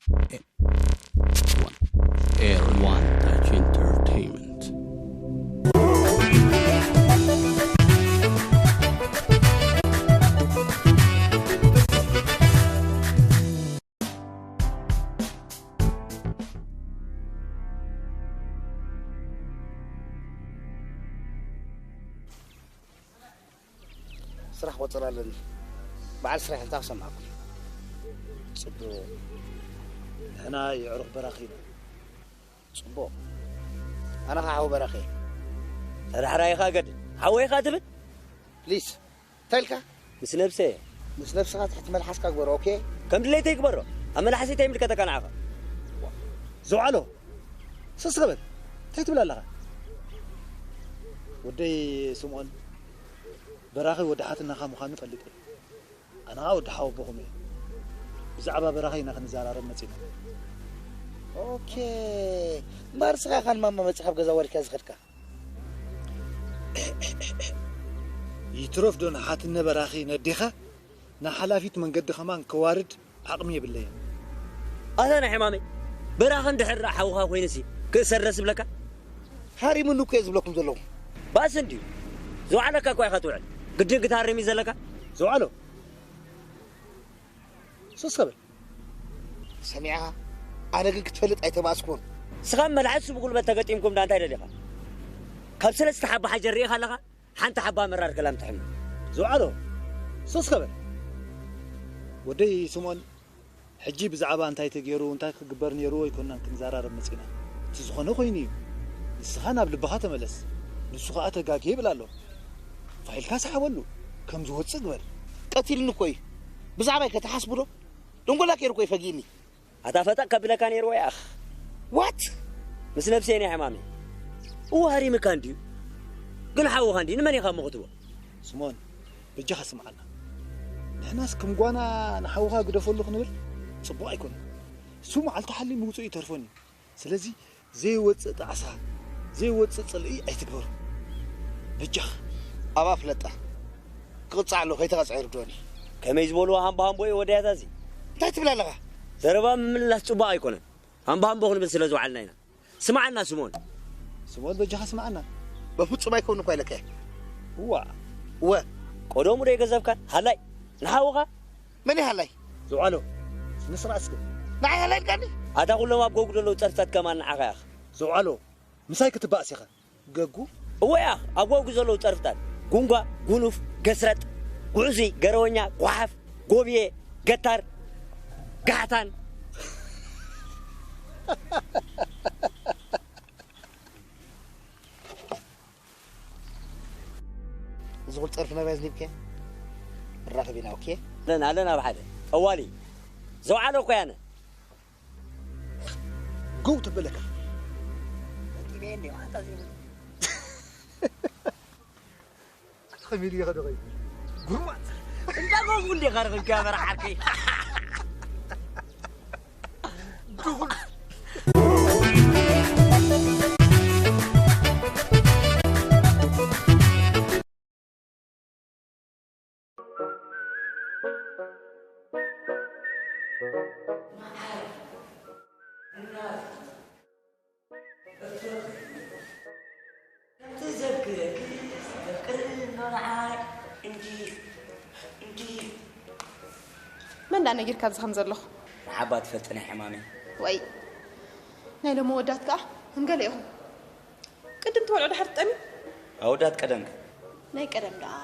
One. Air One Touch Entertainment. ስራሕ ቆፅር ኣለኒ። በዓል ስራሕ እንታ ክሰማዕኩም። ፅቡቕ። ንሕና የዕሩኽ በራኺ ኢና። ፅቡቕ። ኣነ ኸዓ ሓው በራኺ እየ። ተዳሕራይኻ ገድል ሓወይኻ ትብል? ፕሊስ። እንታይ ኢልካ? ምስ ነብሰ እየ። ምስ ነብስኻ ትሕቲ መልሓስካ ግበሮ፣ ኦኬ? ከም ድሌተይ ግበሮ። ኣብ መልሓሰይ እንታይ ይምልከተካ ንዓኻ? ዘውዓሎ፣ ሰስ በል። እንታይ ትብል ኣለኻ? ወደይ ስምኦን፣ በራኺ ወዲ ሓትናኻ ምዃኑ ፈሊጠ እየ። ኣነ ኸኣ ወዲ ሓወቦኹም እየ። ብዛዕባ በራኺ ኢና ክንዘራረብ መጺና። ኦኬ። እምበኣር ንስኻ ኢኻ ንማማ መጺኻ ኣብ ገዛ ወሪድካ ዝኸድካ? ይትረፍ ዶ ንሓትነ በራኺ ነዴኻ ንሓላፊት መንገዲ ከማን ከዋርድ ዓቕሚ የብለይን። ኣታ ናይ ሕማመይ፣ በራኺ እንድሕር ደኣ ሓውኻ ኮይኑሲ ክእሰር ደስ ይብለካ? ሃሪሙኒ እኮ እየ ዝብለኩም ዘለኹ። ባስ እንድዩ። ዝወዓለካ እኮ ኢኻ ትውዕል። ግድን ክትሃርም እዩ ዘለካ? ዝወዓሎ። ሱስ ከብል። ሰሚዕኻ? ኣነ ግን ክትፈልጥ ኣይተባእስኩን። ንስኻ መላሕሱ ብጉልበት ተገጢምኩም ዳ እንታይ ደሊኻ? ካብ ሰለስተ ሓባ ሓጀር ርኢኻ ኣለኻ? ሓንቲ ሓባ መራር ገላም ትሕምም። ዝወዓሎ። ሱስ ከብል። ወደይ ስምኦን፣ ሕጂ ብዛዕባ እንታይ ተገይሩ፣ እንታይ ክግበር ነይርዎ ኣይኮንናን ክንዘራረብ መጺና። እቲ ዝኾነ ኮይኑ እዩ። ንስኻ ናብ ልብኻ ተመለስ። ንሱ ኸኣ ተጋግየ ይብል ኣሎ። ፋይልካ ሰሓበሉ። ከም ዝወጽእ ግበር። ቀቲልኒ እኮ እዩ። ብዛዕባይ ከተሓስቡ ዶ? ደንጎላ ገይሩ እኮ እዩ ፈጊእኒ። ኣታ ፈጠጥ ከብለካ ነይርዎ ያኽ። ዋት? ምስ ነብሰይ ናይ ሕማመይ። እወ ሃሪምካ እንድዩ። ግን ሓውኻ እንድዩ። ንመን ኢኻ እሞ ክትቦ? ስምኦን፣ በጃኻ ስምዓና። ንሕናስ ከም ጓና ንሓውኻ ግደፈሉ ክንብል ጽቡቕ ኣይኮነን። እሱ መዓልቲ ሓልዩ ምውጽኡ ይተርፎን እዩ። ስለዚ ዘይወጽእ ጣዕሳ፣ ዘይወጽእ ጽልኢ ኣይትግበሩ። በጃኻ። ኣባ ፍለጣ። ክቕጻዕ ኣሎ፣ ከይተቐጽዐ ይርድኦኒ። ከመይ ዝበልዎ ሃምቦ ሃምቦ እዩ ወዳያት ኣዚ? እንታይ ትብል ኣለኻ? ዘረባ ምምላስ ጽቡቕ ኣይኮነን። ሃምቦ ሃምቦ ክንብል ስለ ዝወዓልና ኢና። ስምዓና ስምኦን። ስምኦን በጃኻ ስምዓና። በፍጹም ኣይከውን እኳ ኢለካ እየ። እዋ። እወ። ቀደሙ ዶ ኣይገዘፍካን? ሃላይ። ንሓውኻ? መን እዩ ሃላይ? ዘውዓሎ። ስነ ስርዓት እስከ። ንዓይ ሃላይ ኢልካኒ? ኣታ ኩሎም ኣብ ጎጉ ዘለዉ ጸርፍታት ከማን ንዓኻ ኢኻ። ዘውዓሎ። ምሳይ ክትባእስ ኢኻ። ገጉ? እወ ያኽ፣ ኣብ ጎጉ ዘለዉ ጸርፍታት። ጉንጓ፣ ጉኑፍ፣ ገስረጥ፣ ጉዕዙይ፣ ገረወኛ፣ ጓሓፍ፣ ጎብየ፣ ገታር፣ ጋሕታን። እዚ ኩሉ ጸርፊ ናበይ ኣዝኒብካዮ? ንራኸብ ኢና፣ ኦኬ? ኣለና፣ ኣለና ኣብ ሓደ። ጠዋሊ። ዘውዓሎ እኮ ያነ። ጎው ተበለካ። ከመይ ኢሉ ይኸዶ ኸይ? ጉርማት። እንዳ ጎጉ እንዴ ኸርኽብካ መርዓርከይ። ድኹል። ከምቲ ዘብክየኪ ዘፍቅር ኣሎ ንዓይ እንጂ እንጂ መን ደኣ ነጊርካ ኣብዚ ከም ዘለኹ? ንዓባ ትፈልጢ ናይ ሕማመይ። ወይ ናይ ሎሚ ኣወዳት ከኣ ከም ገለ ኢኹም። ቅድም ትበልዑ ደሓር ትጠምዩ? ኣወዳት ቀደም ከ? ናይ ቀደም ደኣ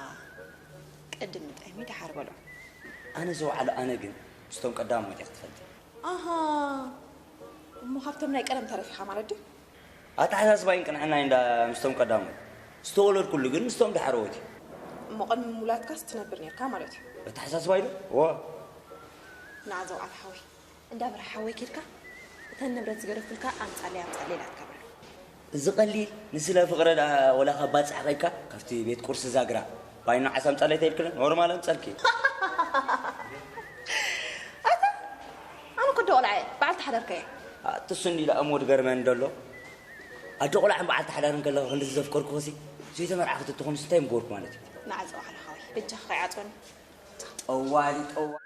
ቅድም ጠምዩ ደሓር በልዑ። ኣነ ዝወዓሉ ኣነ ግን ምስቶም ቀዳሞት ኢኺ ትፈልጢ። ኣሃ እሞ ካብቶም ናይ ቀደም ተረፊኻ ማለት ድዩ? ኣተሓሳስባይን ቅንዕናይን እንዳ ምስቶም ቀዳሞት፣ ዝተወለድኩሉ ግን ምስቶም ዳሕረዎት እዩ። እሞ ቅድሚ ምውላድካስ ትነብር ኔርካ ማለት እዩ? በተሓሳስባይ ዶ? እወ። ንዓ ዘውዓል ሓወይ፣ እንዳ ብርሃ ሓወይ ኬድካ እተን ንብረት ዝገደፍኩልካ ኣምጻለይ ኣምጻለይ ኢላትካ በሎ። እዚ ቀሊል ንስለ ፍቕረ ደኣ ወላ ካብ ባጽዕ ከይድካ ካብቲ ቤት ቁርሲ ዛግራ ባይኖ ዓሳ ኣምጻለይ ተይልክለን ኖርማል ኣምጸልኪ። ኣታ ኣነ እኮ ኣደ ቆልዓ እየ በዓልቲ ሓዳር ከ እየ። ኣትሱ እንዲ ደኣ እሞ ድገርመኒ ደሎ ኣደ ቆልዓን በዓልቲ ሓዳርን ከለኺ ክንድዚ ዘፍቀርኩኺሲ ዘይተመርዓኺ ተትኾንስ እንታይ ምገበርኩ ማለት እዩ። ንዓ ዝወዓለ ሓወይ በጃኻ ከይዓጽወኒ። ጠዋሊ ጠዋሊ።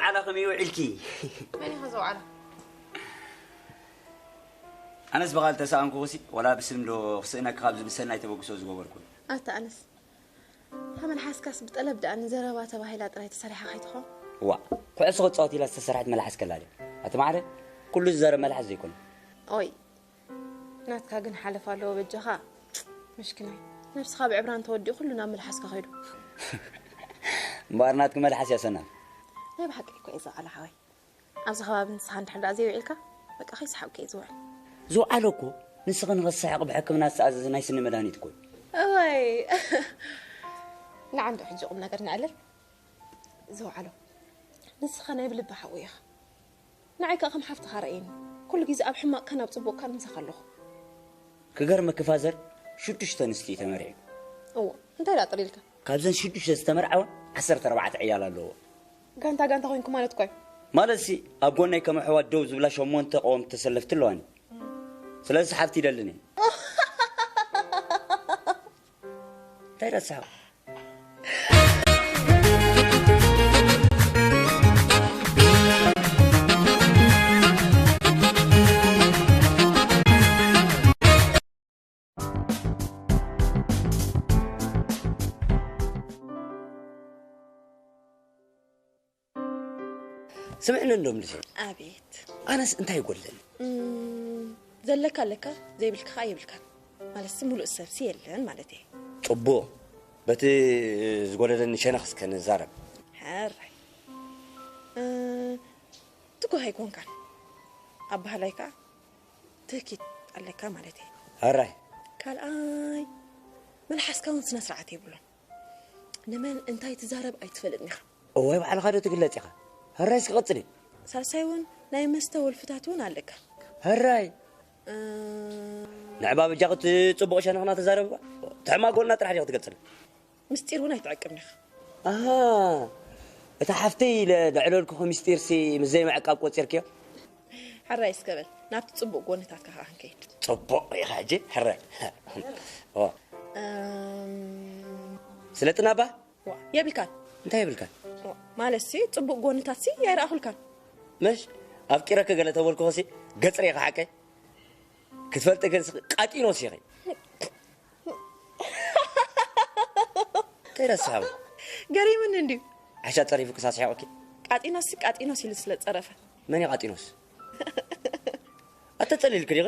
ዓላ ከመይ ውዒልኪ? መን ኢኻ ዘውዓላ? ኣነስ ብቓል ተሰኣንኩኽሲ፣ ወላ ብስም ዶ ክስእነኪ ካብ ዝብል ሰናይ ተበግሶ ዝገበርኩ። ኣታ ኣነስ እታ መልሓስካስ ብጠለብ ደኣ ንዘረባ ተባሂላ ጥራይ ተሰሪሓ ከይትኾን? ዋ፣ ኩዕሶ ክጻወት ኢላ ዝተሰርሐት መልሓስ ከላ ድያ? ኣቲ ማዕረ፣ ኩሉ ዝዛረብ መልሓስ ዘይኮነ። ኦይ፣ ናትካ ግን ሓለፍ ኣለዎ በጃኻ። ምሽኪናይ፣ ነብስኻ ብዕብራን ተወዲኡ ኩሉ ናብ መልሓስካ ከይዱ። እምበኣር ናትኪ መልሓስ እያ ሰናም። ናይ ብሓቂ እኮ እየ ዝቐላ ሓወይ። ኣብዚ ከባቢ ንስኻ እንድሕር ደኣ ዘይውዒልካ፣ በቃ ከይሰሓቕኩ እየ ዝውዕል። ዝውዓሎ እኮ ንስኺ ንኽትስሕቂ ብሕክምና ዝተኣዘዘ ናይ ስኒ መድሃኒት እኮ እዩ። እዋይ፣ ንዓ እንዶ ሕጂ ቁም ነገር ነዕልል። ዝውዓሎ፣ ንስኻ ናይ ብልቢ ሓወይ ኢኻ። ንዓይ ከኣ ከም ሓፍትኻ ርኣየኒ። ኩሉ ግዜ ኣብ ሕማቕካን ኣብ ጽቡቕካን ምሳኻ ኣለኹ። ክገርመኪ ፋዘር ሽዱሽተ ኣንስቲ እዩ ተመርዒ። እዎ፣ እንታይ ደኣ ጥሪልካ? ካብዘን ሽዱሽተ ዝተመርዓወን ዓሰርተ ኣርባዕተ ዕያል ኣለዎ። ጋንታ ጋንታ ኮይንኩ ማለት እኮ እዩ። ማለትሲ ኣብ ጎነይ ከም ኣሕዋት ደው ዝብላ ሸሞንተ ቀወምቲ ተሰለፍቲ ኣለዋኒ። ስለዚ ሓፍቲ ይደልን እየ። እንታይ ረሳሕ? ስምዕኒ እንዶ ምልሰይ። ኣቤት። ኣነስ እንታይ ይጎድለኒ? እም፣ ዘለካ ኣለካ፣ ዘይብልካ ኸዓ የብልካን። ማለትሲ ሙሉእ ሰብሲ የለን ማለት እየ። ጽቡቕ። በቲ ዝጎደለኒ ሸነኽ እስከ ንዛረብ። ሕራይ። እ፣ ትጉህ ኣይኮንካን። ኣባህላይ ከኣ ትህኪት ኣለካ ማለት እየ። ሕራይ። ካልኣይ፣ መልሓስካ እውን ስነ ስርዓት የብሉን። ንመን እንታይ ትዛረብ ኣይትፈልጥን ኢኻ። እዋይ ባዕልኻ ዶ ትግለጽ ኢኻ። ሕራይ እስኪ ቀጽሊ። ሳልሳይ እውን ናይ መስተ ወልፍታት እውን ኣለካ። ሕራይ። እ፣ ንዕባ በጃኺ እቲ ጽቡቕ ሸነኽና ተዛረብባ። ትሕማጎልና ጥራሕ ዲኺ ትገልጽልና። ምስጢር እውን ኣይትዕቅብን ኢኻ። ኣሃ፣ እታ ሓፍተይ ኢለ ዘዕለልኩኺ ምስጢርሲ ምስ ዘይምዕቃብ ቆጺርክዮ? ሕራይ እስከ በል፣ ናብቲ ጽቡቕ ጎንታትካ ከኣ ክንከይድ። ጽቡቕ ኢኻ ሕጂ፣ ሕራይ። ኦ። እም። ስለጥና እባ? ዋ፣ የብልካን። እንታይ የብልካን? ዋ፣ ማለትሲ ጽቡቕ ጎንታትሲ ኣይረኣኹልካን። መሽ፣ ኣፍቂረኪ ገለ ተበልኩኺሲ፣ ገጽ ርኢኺ ሓቀይ? ክትፈልጢ ግን ስኺ ቃጢኖስ ኢኺ። እንታይ ረሳሕ? ገሪሙኒ እንድዩ። ዓሻ ጸሪፉ ክሳብ ስሒቑኪ። ቃጢኖስ ቃጢኖስ ኢሉ ስለ ጸረፈ። መን እዩ ቃጢኖስ? ኣተጸሊልኪ ዲኺ?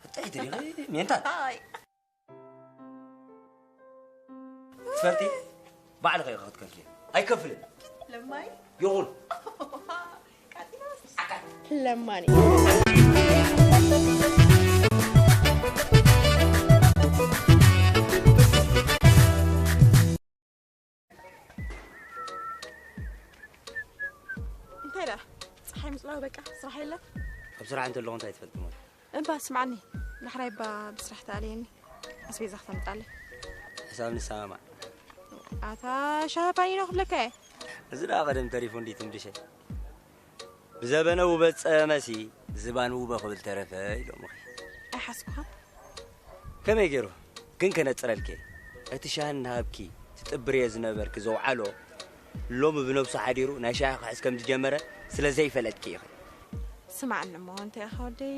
እንታይ ትሪኺ? ሜንታል። ኣይ። ትፈልጢ? ባዕልኺ ኢኺ ክትከፍሊ። ኣይከፍልን። ለማኒ? ይኹን። ቃጢናስ? ዓካት። ለማኒ። እንታይ ደኣ? ጸሓይ ምጽላው በቃ፣ ስራሕ የለን? ኣብ ስራሕ እንተለኹ እንታይ ትፈልጢ ማለት? እባ ስምዓኒ፣ ዳሕራይ እባ ብስራሕ ተኣልየኒ፣ ኣስቤዛ ክተምጻለይ። ሕሳብ ንሰማማዕ። ኣታ ሻሂ ፓኒኖ ክብለካ እየ። እዚ ደኣ ቀደም ተሪፉ እንዲ ትንድሸ። ብዘበነ ውበ ጸመሲ ዝባን ውበ ክብል ተረፈ ኢሎምኺ። ኣይሓስኩኻን። ከመይ ገይሩ ግን ከነጽረልኪ? እቲ ሻሂ እናሃብኪ ትጥብርዮ ዝነበርኪ ዘውዓሎ ሎሚ ብነብሱ ሓዲሩ ናይ ሻሂ ክሕዝ ከም ዝጀመረ ስለ ዘይፈለጥኪ ኢኺ። ስማዕኒ እሞ እንታይ ኢኻ ወደይ?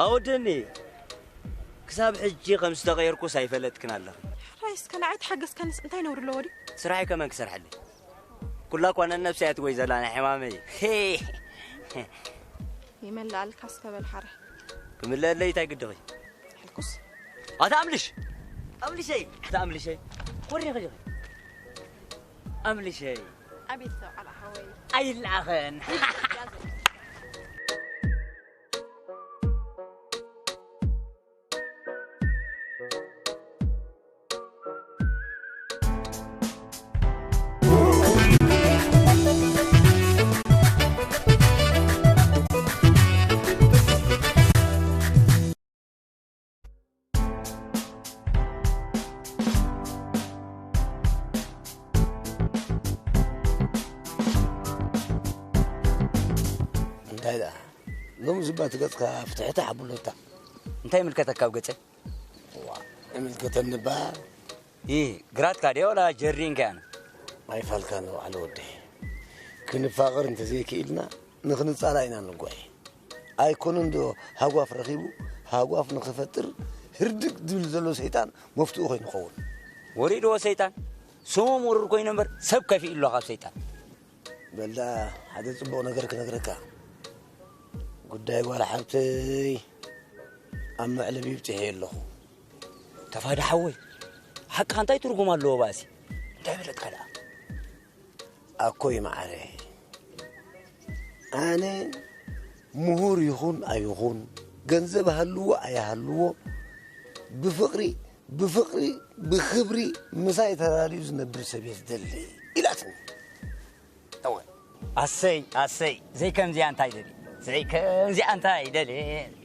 ኣወደኒ፣ ክሳብ ሕጂ ከም ዝተቐየርኩስ ኣይፈለጥክን ኣለኺ። ሕራይ እስከ ንዓይ ተሓገዝካንስ እንታይ ነውሪ ኣለዎ ድዩ? ስራሐይ ከመን ክሰርሐለይ? ኩላ እኳ ነነብሰይ እያ ትጎይ ዘላ ናይ ሕማመይ። ሄ! ይመልኣልካ እስከ በል ሓረ። ክምለኣለይ እንታይ ግድኺ? ሕልኩስ። ኣታ ኣምልሽ! ኣምልሸይ! ኣታ ኣምልሸይ! ኮሪኺ ዲኺ? ኣምልሸይ! ኣቤት ተባዕላ ሓወይ። ኣይልኣኸን! እንታይ ደኣ ሎም ዝባ ትገጽካ ፍትሕቲ ሓብሎታ እንታይ ምልከተካ ኣብ ገጸ እዋ ይምልከተኒ እባ ይ፣ ግራትካ ድየ ወላ ጀሪንካ ያነ? ኣይፋልካን ባዕሉ ወደይ። ክንፋቐር እንተዘይክኢልና ንኽንጻላእ ኢና ንጓየ። ኣይኮነን ዶ ሃጓፍ ረኺቡ፣ ሃጓፍ ንኽፈጥር ህርድግ ዝብል ዘሎ ሰይጣን መፍትኡ ኮይኑ ኸውን። ወሪድዎ ሰይጣን። ስሙ ምሩር ኮይኑ እምበር ሰብ ከፊኡ ኣሎ ካብ ሰይጣን። በል ደኣ ሓደ ጽቡቕ ነገር ክነግረካ። ጉዳይ ጓል ሓብተይ ኣብ መዕለቢ ብጺሐ ኣለኹ። ተፋደ ሓወይ፣ ሓቅኻ እንታይ ትርጉም ኣለዎ ባእሲ? እንታይ በለካ ደኣ? ኣኮይ መዓረ፣ ኣነ ምሁር ይኹን ኣይኹን፣ ገንዘብ ሃልዎ ኣይሃልዎ፣ ብፍቕሪ፣ ብፍቕሪ፣ ብኽብሪ ምሳይ ተላልዩ ዝነብር ሰብ እየ ዝደሊ ኢላትኒ። እወ። ኣሰይ፣ ኣሰይ፣ ዘይከምዚኣ እንታይ ደሊ? ዘይከምዚኣ እንታይ ደሊ?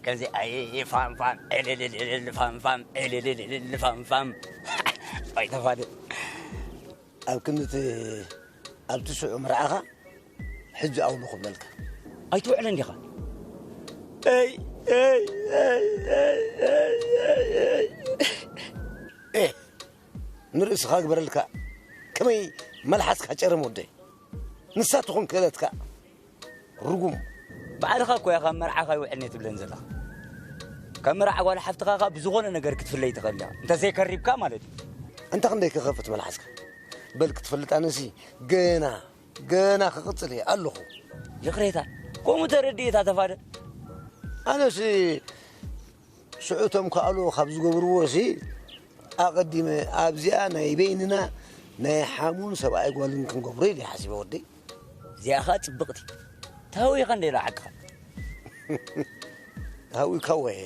ከምዚ ኣይ ፋም ፋም፣ ዕልልልል ፋም ፋም፣ ዕልልልል ፋም ፋም። ኣይ ተፋደ። ኣብ ክንዲ እቲ ኣብቲ ሽዑ መርዓኻ ሕጂ ኣውሎ ክብለልካ። ኣይትውዕልን ዲኻ? ኣይ፣ ኣይ፣ ኣይ። ኤ፣ ንርእስኻ ግበረልካ። ከመይ መልሓስካ ጨርም ወደይ። ንሳ ትኹን ክእለትካ። ርጉም። ባዕልኻ እኮ ኢኻ መርዓኻ ይውዕልኒ ትብለን ዘለኻ። ካብ መርዓ ጓል ሓፍትኻ ኸኣ ብዝኾነ ነገር ክትፍለይ ትኽእል ኢኻ። እንተዘይከሪብካ ማለት እዩ። ኣንታ ክንደይ ክኸፍት መልሓስካ። በል ክትፈልጥ ኣነሲ ገና፣ ገና ክቕጽል እየ ኣለኹ። ይቕሬታ፣ ከምኡ ተረድኤታ ተፋደ። ኣነሲ ሽዑ እቶም ከኣልዎ ካብ ዝገብርዎ ሲ ኣቐዲመ ኣብዚኣ ናይ በይንና ናይ ሓሙን ሰብኣይ ጓልን ክንገብሮ ኢለ ሓሲበ ወደይ። እዚኣ ኸኣ ጽብቕቲ። ተሃዊኻ እንደ ኢላ ሓቅኻ። ተሃዊካ ወየ።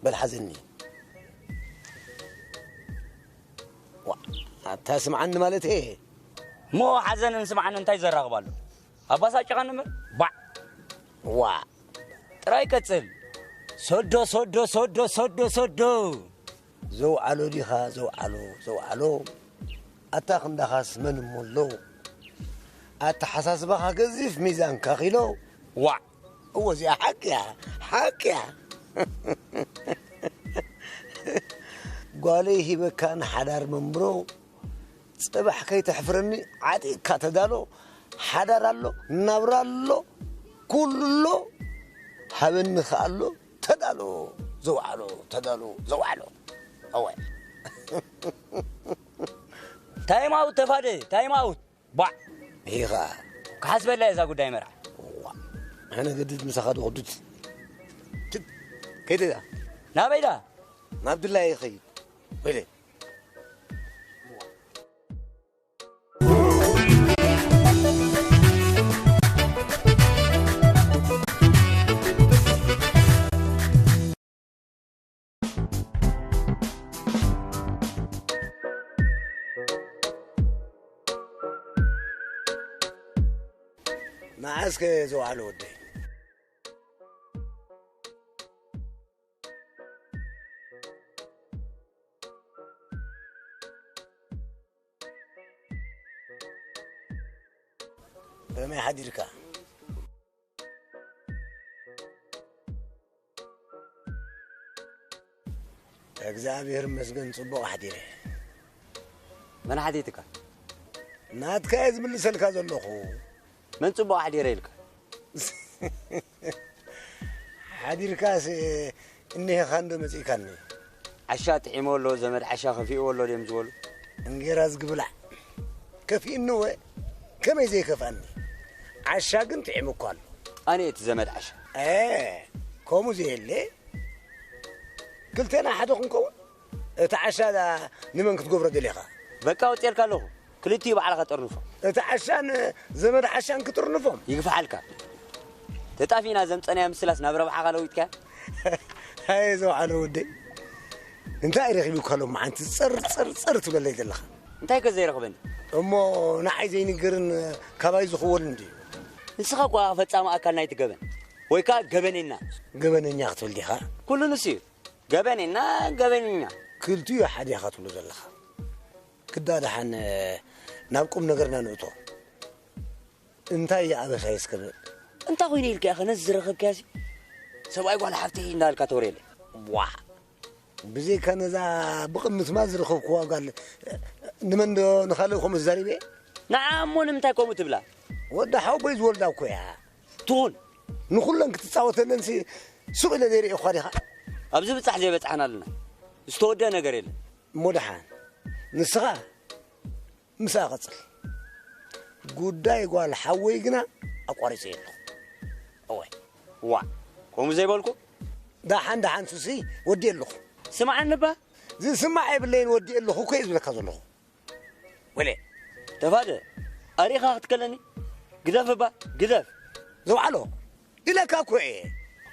በል ሓዘኒ። ዋ፣ ኣታ ስምዓኒ ማለት እየ። እሞ ሓዘንን ስምዓንን እንታይ ዘራኽብ ኣሎ? ኣባሳጭኻኒ እምበር። ባዕ። ዋ። ጥራይ ቀጽል። ሶዶ፣ ሶዶ፣ ሶዶ፣ ሶዶ፣ ሶዶ። ዘውዓሎ ዲኻ? ዘውዓሎ፣ ዘውዓሎ። ኣታ ክንዳኻስ መን እሞ ኣሎ? ኣተሓሳስባኻ ገዚፍ ሚዛንካ ኺሎ። ዋዕ። እወ፣ እዚኣ ሓቂ እያ፣ ሓቂ እያ። ጓለይ ሂበካ ንሓዳር መንብሮ፣ ጽባሕ ከይተሕፍረኒ ዓጢቕካ ተዳሎ። ሓዳር ኣሎ፣ ናብራ ኣሎ፣ ኩሉ ኣሎ፣ ሃበኒ ከኣ ኣሎ። ተዳሎ፣ ዘውዓሎ፣ ተዳሎ፣ ዘውዓሎ። እወ። ታይም ኣውት ተፋደ፣ ታይም ኣውት። ባዕ። ይኻ። ክሓስበላ እየ እዛ ጉዳይ መርዓ። ዋ። ኣነ ግድድ ምሳኻ ዶ ክዱድ። ትድ። ከይደ እዛ። ናበይ ዳ? ናብ ድላየ ይኸይድ። ወይለ። መዓስከ ዝወዓለ ወደይ? ከመይ ሓዲርካ? እግዚኣብሔር ይመስገን፣ ጽቡቕ ሓዲረ። መን ሓቲትካ? ናትካ እየ ዝምልሰልካ ዘለኹ። መን ጽቡቕ ሓዲረ ኢልካ? ሓዲርካስ እኒሄኻ እንዶ መጺእካኒ። ዓሻ ጥዒሞ ኣሎ፣ ዘመድ ዓሻ ከፊእዎ ኣሎ ድዮም ዝበሉ? እንጌራ ዝግብላዕ ከፊእኒ ወ ከመይ ዘይከፍኣኒ? ዓሻ ግን ጥዒሙ እኮ ኣሎ። ኣነ እቲ ዘመድ ዓሻ። እ፣ ከምኡ ዘየለ ክልቴና ሓደ ክንከውን? እቲ ዓሻ ንመን ክትገብሮ ደሊኻ? በቃ ወጽኤልካ ኣለኹ። ክልቲኡ ባዕልኻ ጠርንፎ። እቲ ዓሻን ዘመድ ዓሻን ክጥርንፎም? ይግፍሓልካ። ተጣፊእና ዘምጸናያ ምስላስ ናብ ረብሓኻ ለዊጥካያ? ኣየ ዘውዓሎ ወደይ። እንታይ ረኺቡካ ሎማዓንቲ ጸር ጸር ጸር ትብለለይ ዘለኻ? እንታይ ከ ዘይረኽበኒ? እሞ ንዓይ ዘይንገርን ካባይ ዝኽወልን ድዩ? ንስኻ እኳ ፈጻሚ ኣካል ናይቲ ገበን። ወይ ከኣ ገበነኛ። ገበነኛ ክትብል ዲኻ? ኩሉ ንሱ እዩ። ገበነና፣ ገበነኛ። ክልቲኡ ሓደ ኢኻ ትብሎ ዘለኻ። ክዳ ደሓን ናብ ቁም ነገርና ንእቶ። እንታይ እዩ ኣበሳይ እስከ በል? እንታይ ኮይኑ ኢልካ ኢኻ ነዚ ዝረኸብካያሲ? ሰብኣይ ጓል ሓፍተይ እንዳበልካ ተወርየለይ። ዋዕ! ብዘይካ ነዛ ብቕምትማ ዝረኸብክዋ ጓል፣ ንመን ዶ ንኻልእ ከምኡ ተዛሪበ? ንዓ እሞ ንምንታይ ከምኡ ትብላ? ወዲ ሓወቦይ ዝወልዳ እኮ እያ። ትኹን። ንኹለን ክትጻወተለንሲ ሱቕ ኢለ ዘይርእየኳ ዲኻ? ኣብዚ ብጻሕ ዘይበጻሕና ኣለና። ዝተወደአ ነገር የለን። እሞ ደሓን፣ ንስኻ ምስኣ ቀጽል። ጉዳይ ጓል ሓወይ ግና ኣቋሪጸ ኣለኹ። እወ። ዋእ፣ ከምኡ ዘይበልኩ? ደሓን፣ ደሓን ሱሲ፣ ወዲኤ ኣለኹ። ስምዓኒ እባ። ዝስማዕ የብለይን፣ ወዲኤ ኣለኹ እኮ እየ ዝብለካ ዘለኹ። ወለ። ተፋደ፣ ኣሪኻ ክትከለኒ? ግደፍ እባ፣ ግደፍ። ዘውዓሎ፣ ኢለካ እኮ እየ።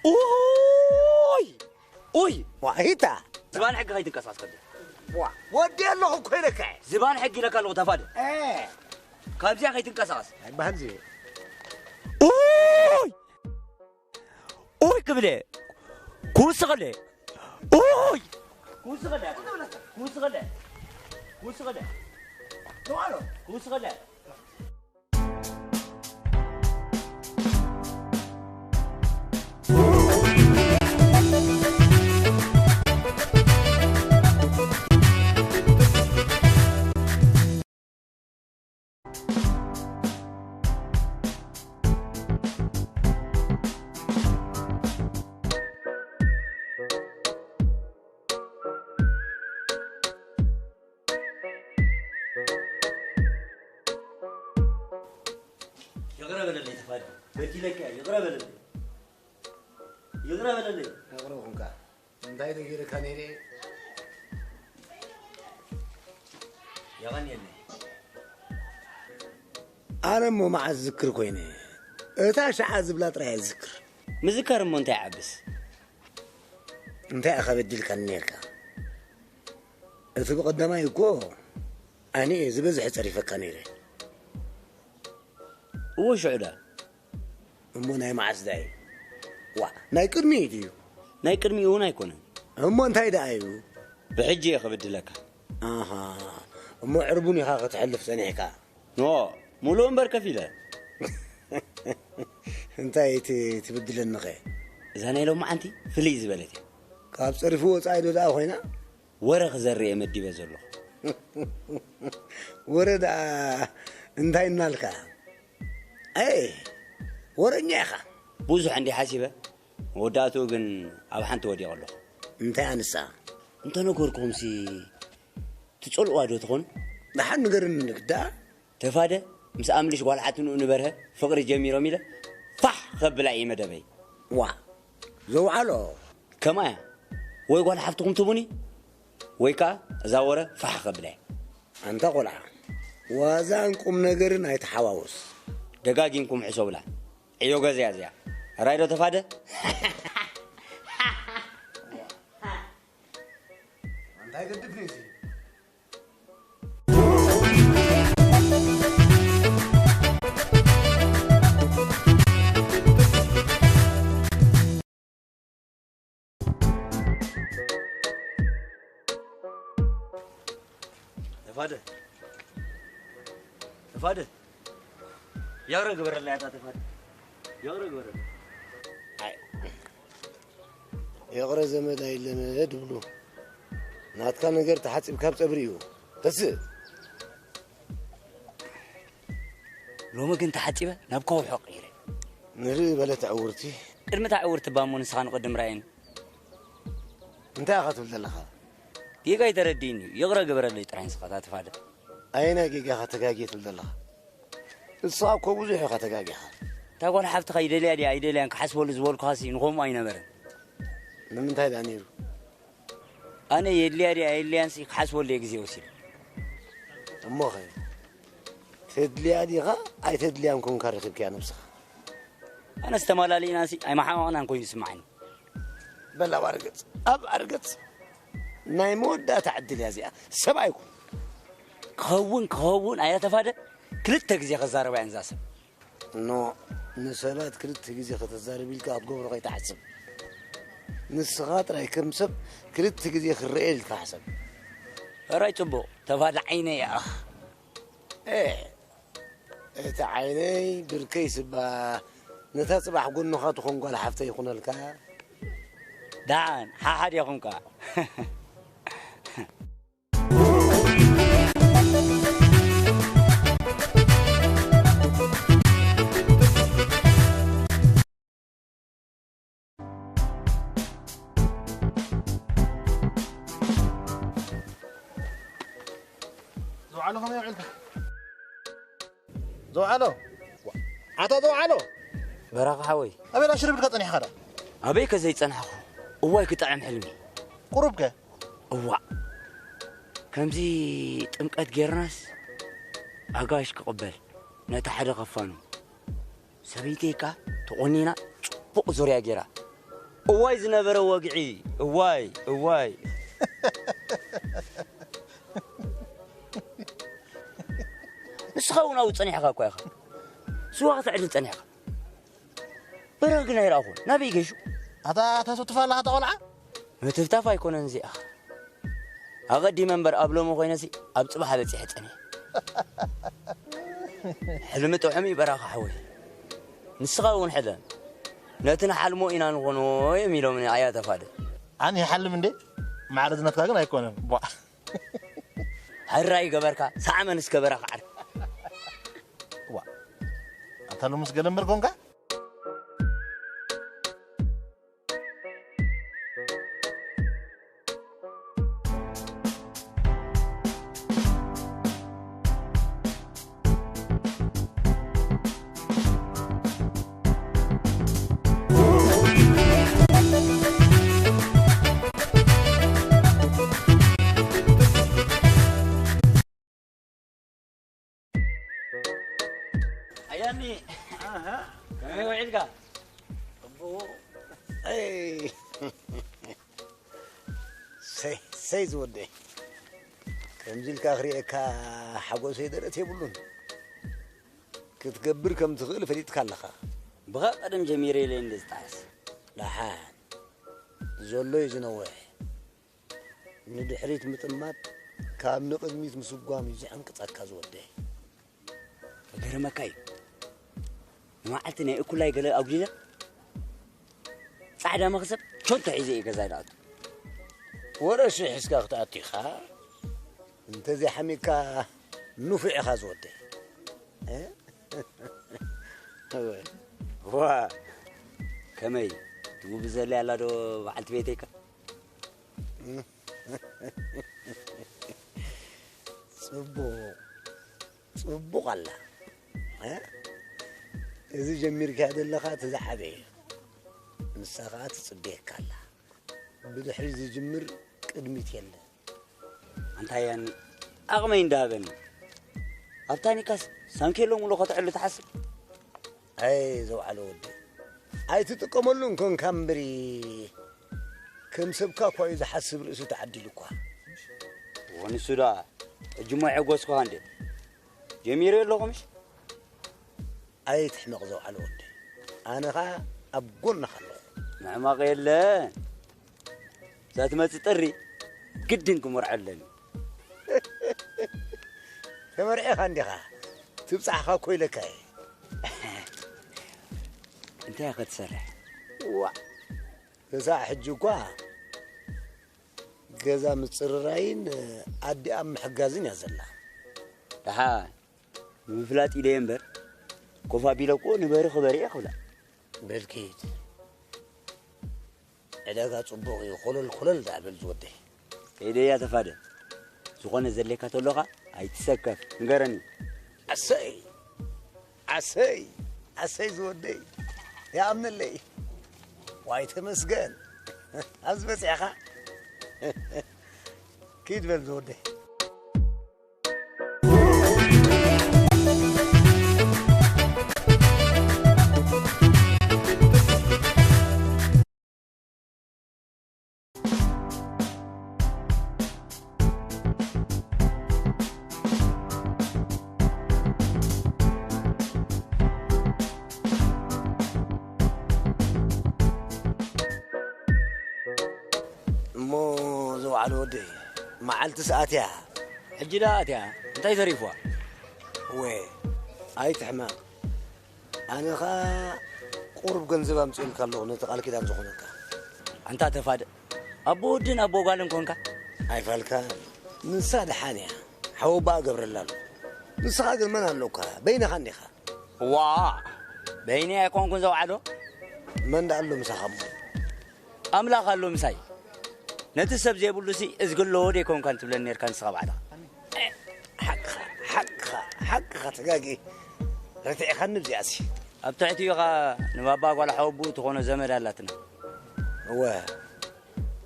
ኡይ! ኡይ! ዋ፣ ሂታ። ዝባን ሕጊ ከይትንቀሳቐስ ከብደ። ዋ፣ ወዲ ኣለኹ እኮ ኢለካ እየ። ዝባን ሕጊ ኢለካ ኣለኹ ተፋደ። እ። ካብዚኣ ከይትንቀሳቐስ። ኣይበሃል እዚ። ኡይ! ኡይ ክብለ። ክውስኸለ። ኡይ! ክውስኸለ። ክውስኸለ። ክውስኸለ። ዘውዓሎ። ክውስኸለ። ይቕረ በለለይ ተፋደ፣ በዲለካ፣ ይቕረ በለለይ። ይቕረ በለለይ። ይቕረ ኩንካ። እንታይ ዶ ገይረካ ነይረ? የቐንየለይ። ኣነ እሞ መዓስ ዝክር ኮይነ? እታ ሸዓ ዝብላ ጥራይ እየ ዝክር። ምዝካር እሞ እንታይ ይዓብስ? እንታይ ኢኻ በዲልካኒ ነይርካ? እቲ ብቐዳማይ እኮ ኣነ እየ ዝበዝሐ ጸሪፈካ ነይረ። እወ ሽዑ ደኣ። እሞ ናይ መዓስ ደኣ እዩ? ዋእ፣ ናይ ቅድሚኡ ድዩ? ናይ ቅድሚኡ እውን ኣይኮነን። እሞ እንታይ ደኣ እዩ? ብሕጂ እየ ክብድለካ። ኣሃ፣ እሞ ዕርቡን ኢኻ ክትሕልፍ ጸኒሕካ? ኖ፣ ሙሉእ እምበር ከፊለ። እንታይ ት-፣ ትብድለኒኸ? እዛ ናይ ሎማዓንቲ ፍልይ ዝበለት እያ። ካብ ጸሪፉ ወጻኢ ዶ ደኣ ኮይና? ወረ ክዘርእ እየ መዲበ ዘለኹ። ወረ ደኣ እንታይ እናልካ? ኣይ፣ ወረኛ ኢኻ። ብዙሕ እንዲ ሓሲበ፣ መወዳእትኡ ግን ኣብ ሓንቲ ወዲቐ ኣለኹ። እንታይ ኣንሳ? እንተነገርኩኹምሲ ትጸልእዋ ዶ ትኾኑ? ደሓን ንገርኒ ንግዳ። ተፋደ ምስ ኣምልሽ ጓል ሓትንኡ ንበርሀ ፍቕሪ ጀሚሮም ኢለ ፋሕ ከብላ እየ መደበይ። ዋ፣ ዘውዓሎ። ከማያ፣ ወይ ጓል ሓፍትኹም ትቡኒ፣ ወይ ከኣ እዛ ወረ ፋሕ ከብላ እየ። ኣንታ ቆልዓ፣ ዋዛን ቁም ነገርን ኣይተሓዋውስ። ደጋጊምኩም ሕሰቡላ። ዕዮ ገዛ እያ እዚኣ። ራይ ዶ ተፋደ? እንታይ ገድፍ ነዚ? ተፋደ። ተፋደ። ይቕረ ግበረለይ ኣታ ተፋደ። ይቕረ ግበረለይ። ኣይ። ይቕረ ዘመድ ኣይለመድ ይብሉ። ናትካ ነገር ተሓጺብካ ኣብ ጸብሪ እዩ። ተስእ። ሎሚ ግን ተሓጺበ ናብ ከውሒ ቀይረ። ንርኢ በለት ዕውርቲ። ቅድሚ እታ ዕውርቲ እባ እሞ ንስኻ ንቕድም ራእየኒ። እንታይ ኢኻ ትብል ዘለኻ? ጌጋ ኣይተረድእኒ እዩ። ይቕረ ግበረለይ ጥራይ ንስኻ እታ ተፋደ። ኣየናይ ጌጋ ኢኻ ተጋግየ ትብል ዘለኻ? ንስኻ እኮ ብዙሕ ኢኻ ተጋጊኻ። እታ ጓል ሓፍትኻ ይደልያ ድያ ኣይደልያን ክሓስበሉ ዝበልኩኻሲ ንኸምኡ ኣይነበረን። ንምንታይ ደኣ ነይሩ? ኣነ የድልያ ድያ ኣየድልያንሲ ክሓስበሉ እየ ግዜ ወሲደ። እሞኸ ተድልያ ዲኻ ኣይተድልያን ኮንካ ረኺብካያ ነብስኻ? ኣነስ ተማላሊእናሲ ኣይመሓመቕናን ኮይኑ ይስምዓኒ። በል ኣብ ኣርገጽ፣ ኣብ ኣርገጽ ናይ መወዳእታ ዕድል እያ እዚኣ። ሰብኣይ ኩን። ክኸውን ክኸውን ኣያ ተፋደ ክልተ ግዜ ከዛረባ እየን እዛ ሰብ። ኖ፣ ንሰባት ክልተ ግዜ ከተዛርብ ኢልካ ክትገብሮ ከይትሓስብ። ንስኻ ጥራይ ከም ሰብ ክልተ ግዜ ክረኤ ኢልካ ሕሰብ። ሕራይ ጽቡቕ፣ ተፋደ ዓይነይ እያ። ኤ፣ እቲ ዓይነይ ብርከይ ስባ፣ ነታ ጽባሕ ጎንኻ ትኾን ጓል ሓፍተይ ይኹነልካ። ደሓን፣ ሓሓድ ኢኹም ከኣ። ዘውዓሎ ከመይ ውዒልካ? ዘውዓሎ። ኣታ ዘውዓሎ። በራኻ ሓወይ። ኣበይ ሽርብ ኢልካ ጸኒሕካ ዶ? ኣበይ ከ ዘይጸናሕኩ? እዋይ ክጥዕም ሕልሚ። ቁሩብ ከ? እዋእ። ከምዚ ጥምቀት ጌርናስ ኣጋይሽ ክቕበል ነቲ ሓደ ከፋኑ። ሰበይተይ ከኣ ተቖኒና ጽቡቕ ዙርያ ጌራ። እዋይ ዝነበረ ወግዒ፣ እዋይ፣ እዋይ። ንስኻ እውን ኣብኡ ጸኒሕካ እኳ ኢኻ። ስዋ ከተዕድል ጸኒሕካ። በረኽ ግን ኣይረኣኹን። ናበይ ገሹ? ኣታ ተስውትፋ ኣለኻ እታ ቆልዓ? ምትፍታፍ ኣይኮነን እዚኣ። ኣቐዲመ እምበር ኣብ ሎሚ ኮይነሲ ኣብ ጽባሕ በጺሐ ጸኒሐ። ሕልሚ ጥዑም እዩ በራኻ ሓወይ። ንስኻ እውን ሕለም። ነቲ ንሓልሞ ኢና ንኾኖ እዮም ኢሎምኒ ኣያ ተፋደ። ኣነ ይሓልም እንዴ? ማዕረ ዝነትካ ግን ኣይኮነን። ቧ። ሕራይ ገበርካ፣ ሰዓመን እስከ በራኻ ዓር። ዋ። ኣታ ሎምስ ገለ እምበር ኮንካ? ኣያኒ፣ ኣሃ። ከመይ ውዒልካ? ጽቡቕ። ኣይ። ሰይ፣ ሰይ ዝወደይ። ከምዚ ኢልካ ክርእየካ ሓጎሰይ ደረት የብሉን። ክትገብር ከም ትኽእል ፈሊጥካ ኣለኻ። ብቐደም ጀሚረ ኢለ እንደ ዝጠዓስ። ደሓን። ዘሎ እዩ ዝነውሕ። ንድሕሪት ምጥማት ካብ ንቕድሚት ምስጓም እዩ ዝሕንቅጸካ ዝወደይ። ክገርመካ እዩ። ንመዓልቲ ናይ እኩላይ ገለ ኣጉዲለ ጻዕዳ መኽሰብ ቾንቶ ሒዘ እየ ገዛይ ዝኣቱ። ወረ ሽሕ ሒዝካ ክትኣቱ ኢኻ። እንተዘይሓሚቕካ ንፉዕ ኢኻ ዝወደይ። እ? እወ። ዋ፣ ከመይ? ትጉብዘለይ ኣላ ዶ በዓልቲ ቤተይካ? ጽቡቕ፣ ጽቡቕ ኣላ። እ? እዚ ጀሚርካዮ ዘለኻ እቲ ዝዓበየ እዩ። ንሳ ኸኣ ትጽበየካ ኣላ። ብድሕሪት ዝጅምር ቅድሚት የለን። ኣንታ ያኒ፣ ዓቕመይ እንዳሃበኒ። ኣብ ታኒካስ ሳንኬሎ ሙሉ ከተዕሉ ትሓስብ? ኣይ፣ ዘውዓሎ ወዲ። ኣይትጥቀመሉን ኮንካ እምበሪ። ከም ሰብካ እኳ እዩ ዝሓስብ ርእሱ ተዓዲሉ እኳ። ወንሱ ደኣ፣ ሕጂ እሞ የሐጎስኩኻ እንዴ? ጀሚረ ኣለኹ ምሽ? ኣይትሕመቕ ዘውዓሎ ወዲ። ኣነ ኸኣ ኣብ ጎንኻ ኣለኹ። ምሕማቕ የለን። እዛ ትመጽእ ጥሪ ግድን ክመርዖ ኣለኒ። ተመርዒኻ እንዲኻ፣ ትብጻሕኻ እኮ ኢለካ እየ። እንታይ ኢኻ ትሰርሕ? ዋእ፣ ክሳዕ ሕጂ እኳ ገዛ ምጽርራይን ኣዲኣ ምሕጋዝን እያ ዘላ። ደሓን፣ ንምፍላጥ ኢለ እየ እምበር፣ ኮፍ ኣቢለ እኮ ንበሪ ክበሪ እየ ክብላ። በል ኪድ። ዕዳጋ ጽቡቕ እዩ፣ ኮለል ኮለል ደኣ በል ዝወደይ። ከይደ እያ ተፋደ። ዝኾነ ዘድልየካ ተሎኻ ኣይትሰከፍ፣ ንገረኒ። ኣሰይ! ኣሰይ! ኣሰይ ዝወደይ! ይኣምነለይ። ዋይ ተመስገን። ኣብዚ በጺሕኻ። ኪድ በል ዝወደይ። እሞ ዝወዓለ ወደይ፣ መዓልቲ ሰኣት እያ። ሕጂ ደኣ ኣትያ፣ እንታይ ተሪፍዋ? እወ፣ ኣይትሕመቕ። ኣነ ኸኣ ቁሩብ ገንዘብ ኣምጽኤልካ ኣለኹ፣ ነቲ ቃል ኪዳን ዝኾነካ። ኣንታ ተፋደ፣ ኣቦ ወድን ኣቦ ጓልን ኮንካ? ኣይፋልካ፣ ንሳ ደሓን እያ። ሓወቦኣ እገብረላ ኣለኹ። ንስኻ ግን መን ኣሎካ? በይንኻ እንዲኻ። ዋእ! በይነይ ኣይኮንኩን ዘውዓሎ። መን ደኣ ኣሎ ምሳኻ እሞ? ኣምላኽ ኣሎ ምሳይ። ነቲ ሰብ ዘይብሉሲ እዝጊ ኣለዎ ደይኮንካን ትብለኒ ኔርካ ንስኻ ባዕልኻ። እ፣ ሓቅኻ። ሓቅኻ ተጋጊ። ረቲዕኻኒ ብዚኣሲ። ኣብ ትሕቲ ኢኻ ንባባ ጓል ሓወቡ ትኾኖ ዘመድ ኣላትና። እወ።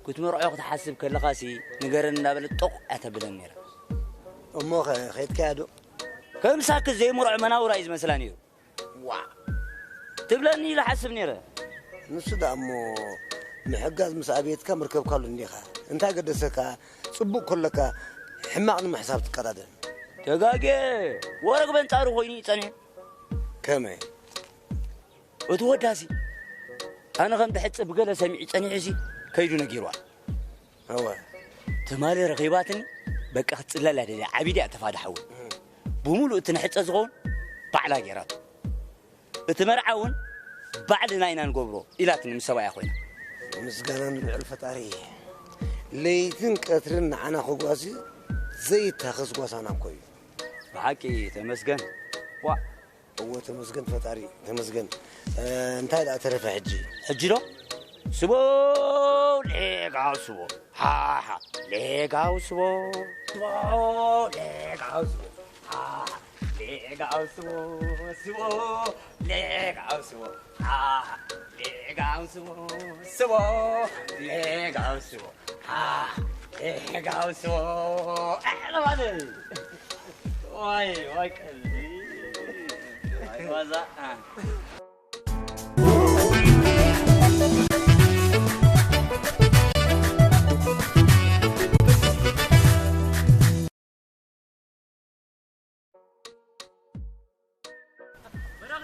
ክትመርዖ ክትሓስብ ከለኻሲ ንገረኒ እንዳበለት ጦቕ እያ ተብለኒ ነይራ። እሞ ኸ ኸይድካያ ዶ? ከምሳክ ዘይምርዖ መናውራ እዩ ዝመስላ ነይሩ። ዋ። ትብለኒ ኢለ ሓስብ ነይረ። ንሱ ደኣ እሞ ምሕጋዝ ምስ ኣብየትካ ምርከብካሉ እንዲኻ። እንታይ ገደሰካ? ጽቡቕ ከለካ ሕማቕ ንምሕሳብ ትቀዳደም። ተጋጌ፣ ወረግ በንጻሩ ኮይኑ ይጸንሕ። ከመይ? እቲ ወዳሲ ኣነ ከም ትሕጽብ ገለ ሰሚዑ ጸኒሑሲ ከይዱ ነጊርዋ። እወ። ትማሊ ረኺባትኒ፣ በቃ ክትጽለላ ደልያ፣ ዓቢድ እያ ተፋዳሓዊ። እም። ብምሉእ እቲ ንሕጸ ዝኸውን ባዕላ ገይራቶ። እቲ መርዓ እውን ባዕልና ኢና ንገብሮ ኢላትኒ ምስ ሰብኣያ ኮይና። ምስጋና ንልዑል ፈጣሪ። ለይትን ቀትርን ንዓና ክጓሲ ዘይታኸስ ጓሳና እኮ እዩ። ብሓቂ ተመስገን። ዋ። እወ ተመስገን ፈጣሪ ተመስገን። እ፣ እንታይ ደኣ ተረፈ ሕጂ? ሕጂ ዶ? ስቦ ሌጋው ስቦ። ሃሃ ሌጋው ስቦ። ስቦ ሌጋው ስቦ። ሃሃ ሌጋው ስቦ። ስቦ ሌጋው ስቦ። ሃሃ ሌጋው ስቦ። ስቦ ሌጋው ስቦ። ሃሃ ሌጋው ስቦ። ኣዕለባለ። ዋይ፣ ዋይ፣ ቀልዲ። ዋይ፣ ዋዛ። አ። በራኺ።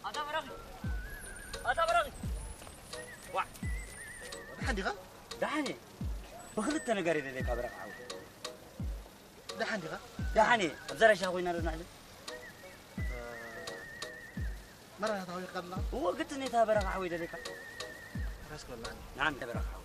ኣታ በራኺ። ኣታ በራኺ። ዋ። ደሓን ዲኻ? ደሓን እየ። ብኽልተ ነገር እየ ደልየካ በራኺ ሓወይ። ደሓን ዲኻ? ደሓን እየ። ኣብ ዘረሻ ኮይና ዶ ንዕሊ? መራኻ ታዊቕካ ኣለኻ? እዎ፣ ግድን እታ በረኻ ሓወይ ደልየካ። ራስ ክበላዕኒ። ንዓም ተበረኻ ሓወይ።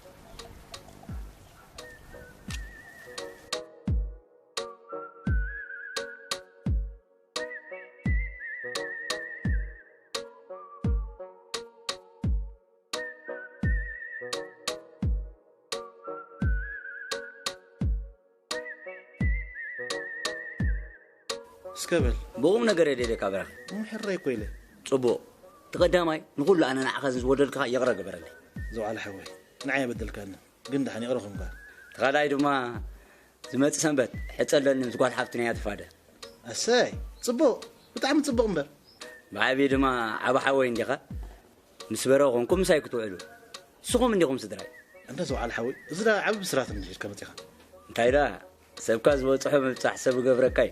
እስከ በል። ብቑም ነገር እየ ደልየካ በራኺ። እሞ ሕራይ እኮ ኢለ። ጽቡቕ። እቲ ቀዳማይ ንኹሉ ኣነ ንዓኻ ዝወደድካ ይቕረ ግበረለይ። ዘውዓለ ሓወይ፣ ንዓይ ኣይበደልካንን፣ ግን ደሓን ይቕረ ኮንካ። እቲ ካልኣይ ድማ ዝመጽእ ሰንበት ሕጸ ኣለኒ ምስ ጓል ሓፍቲ ናይ ኣቶ ፋደ። ኣሰይ፣ ጽቡቕ፣ ብጣዕሚ ጽቡቕ እምበር። ብዓብዪ ድማ ዓቢ ሓወይ እንዲኻ። ምስ በረ ኮንኩም ምሳይ ክትውዕሉ። ንስኹም እንዲኹም ስድራይ። እንተ ዘውዓል ሓወይ፣ እዚ ደኣ ዓቢ ብስራት እንዲ ሒዝካ መጺኻ። እንታይ ደኣ፣ ሰብካ ዝበጽሖ ምብጻሕ ሰብ ይገብረካ እዩ።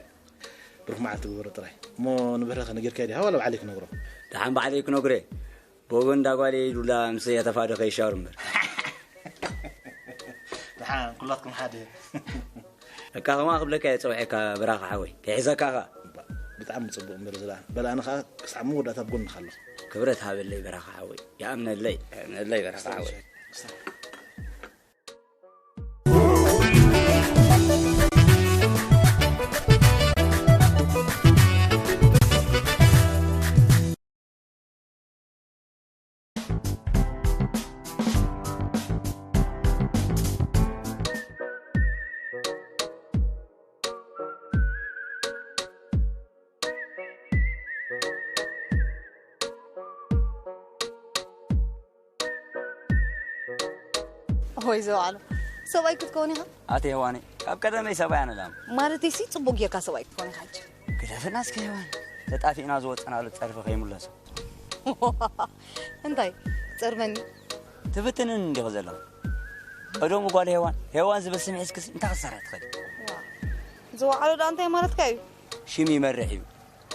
ብሩኽ መዓልቲ ግበሮ ጥራይ። እሞ ንበረኸ ነጊርካዮ ዲኻ ዋላ ባዕለይ ክነግሮ? ደሓን ባዕለይ ክነግሮ እየ። ብወገን እንዳ ጓለይ ኢሉላ ምስ ኣቶ ፋደ ከይሻወር እምበር። ደሓን ኩላትኩም ሓደ። በቃ ከማ ክብለካ እየ ጸውዔካ በራኻ ሓወይ። ከይሕዘካ ኸኣ። እባ፣ ብጣዕሚ ጽቡቕ እምበር እዚ ደኣ። በል ኣነ ኸኣ ክሳዕ መወዳእታ ኣብ ጎንኻ ኣለኹ። ክብረት ሃበለይ በራኻ ሓወይ። ይኣምነለይ፣ ይኣምነለይ በራኻ ሓወይ። ሆይ ዘውዓሎ፣ ሰብኣይ ክትከውን ኢኻ? ኣቲ ሄዋነይ፣ ካብ ቀደመይ ሰብኣይ ኣነ ዳም። ማለተይሲ፣ ጽቡቕ ጌርካ ሰብኣይ ክትከውን ኢኻ ሕጂ። ግደፍና እስከ ሄዋን፣ ተጣፊእና ዝወጸናሉ ጸርፊ ከይምለሶ። እንታይ? ጸርበኒ? ትፍትንን እንዲኺ ዘለኺ። ቀደሙ ጓል ሄዋን፣ ሄዋን ዝብል ስም ሒዝክስ እንታይ ክትሰርሒ ትኽእሊ? ዋ፣ ዘውዓሎ ደኣ እንታይ ማለትካ እዩ? ሽም ይመርሕ እዩ።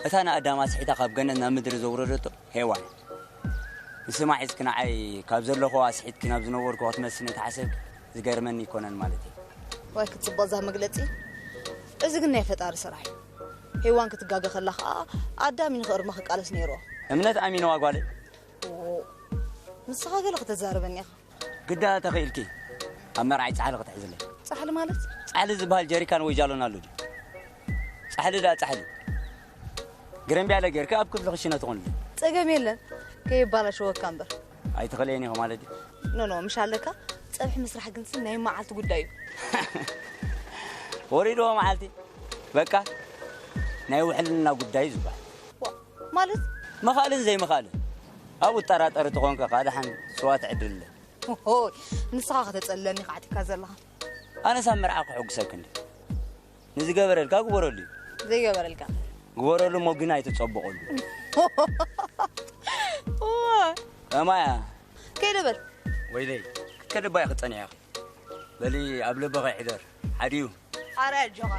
እታ ንኣዳም ኣስሒታ ካብ ገነት ናብ ምድሪ ዘውረደቶ ሄዋን። ንስማ ሒዝኪ ንዓይ ካብ ዘለኹ ኣስሒትኪ ናብ ዝነበርኩ ክትመልስኒ ተሓሰብኪ ዝገርመኒ ኣይኮነን ማለት እዩ። ዋይ ክትጽብቕ እዛ መግለጺ። እዚ ግን ናይ ፈጣሪ ስራሕ እዩ። ሄዋን ክትጋገ ከላ ኸኣ ኣዳም እዩ ንኽእርማ ክቃለስ ነይርዎ። እምነት ኣሚንዋ ጓለይ። ኦ፣ ንስኻ ገለ ከተዛርበኒ ኢኻ። ግዳ ተኽኢልኪ ኣብ መርዓይ ጻሕሊ ክትሕዝለይ። ጻሕሊ ማለት? ጻሕሊ ዝበሃል ጀሪካን ወይ ጃሎን ኣሎ ድዩ? ጻሕሊ ደኣ ጻሕሊ። ግረምቢያለ ጌርኪ ኣብ ክፍሊ ክሽነ ትኾንለይ። ጸገም የለን። ከየባላሸወካ እምበር። ኣይትኽእለይን ኢኺ ማለት ድዩ? ኖ፣ ኖ፣ ምሽ ኣለካ። ጸብሒ ምስራሕ ግንሲ ናይ መዓልቲ ጉዳይ እዩ። ወሪድዎ መዓልቲ። በቃ። ናይ ውሕልና ጉዳይ ዝበሃል። ማለት ምኻልን ዘይምኻልን ኣብኡ ጠራጠሪ ተኾንካ ካድሓን ስዋ ትዕድልለ። ሆይ፣ ንስኻ ከተጸለኒ ካዕቲካ ዘለኻ። ኣነስ ኣብ መርዓ ክሕጉሰክ እንዲ ንዝገበረልካ ግበረሉ እዩ። ዘይገበረልካ ግበረሉ እሞ ግን ኣይተጸብቐሉ። ከማያ ከይደ በል። ወይለይ ክትከድባ ኢኺ ጸኒሕኺ። በሊ ኣብ ልብኺ ይሕደር። ሓዲኡ ኣረ ኣጆኻ።